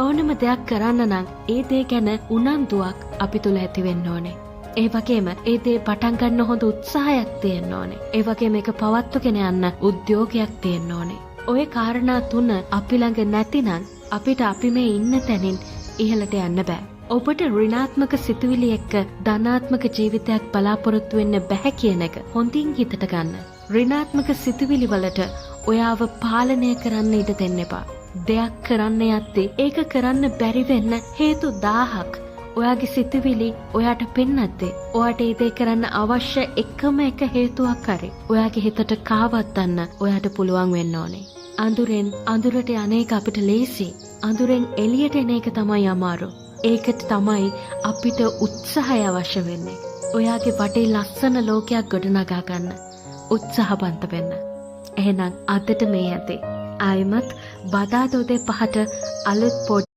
ඕනම දෙයක් කරන්න නම් ඒ දේ ගැන උනන්දුවක් අපි තුල ඇති වෙන්න ඕනේ. ඒ වගේම ඒ දේ පටන් ගන්න හොඳ උත්සාහයක් තියෙන්න ඕනේ. ඒ වගේම ඒක පවත්වගෙන යන්න උද්‍යෝගයක් තියෙන්න ඕනේ. ඔය කාරණා තුන අපි ළඟ නැතිනම් අපිට අපි මේ ඉන්න තැනින් ඉහළට යන්න බෑ. ඔබට ඍණාත්මක සිතුවිලි එක්ක ධනාත්මක ජීවිතයක් බලාපොරොත්තු වෙන්න බැහැ කියන එක හොඳින් හිතට ගන්න. ඍණාත්මක සිතුවිලි වලට ඔයාව පාලනය කරන්න ඉඩ දෙන්න එපා. දෙයක් කරන්න යද්දී ඒක කරන්න බැරි වෙන්න හේතු 1000ක් ඔයාගේ සිතුවිලි ඔයාට පෙන්නද්දී, ඔයාට ඒ දේ කරන්න අවශ්‍ය එකම එක හේතුවක් හරි ඔයාගේ හිතට කාවද්දන්න ඔයාට පුළුවන් වෙන්න ඕනේ. අඳුරෙන් අඳුරට යන එක අපිට ලේසි. අඳුරෙන් එළියට එන එක තමයි අමාරු. ඒකට තමයි අපිට උත්සාහය අවශ්‍ය වෙන්නේ. ඔයාගේ වටේ ලස්සන ලෝකයක් ගොඩනගා ගන්න උත්සාහවන්ත වෙන්න. එහෙනම් අදට මේ ඇති. ආයෙමත් බදාදා උදේ 5ට අලුත් පොඩ්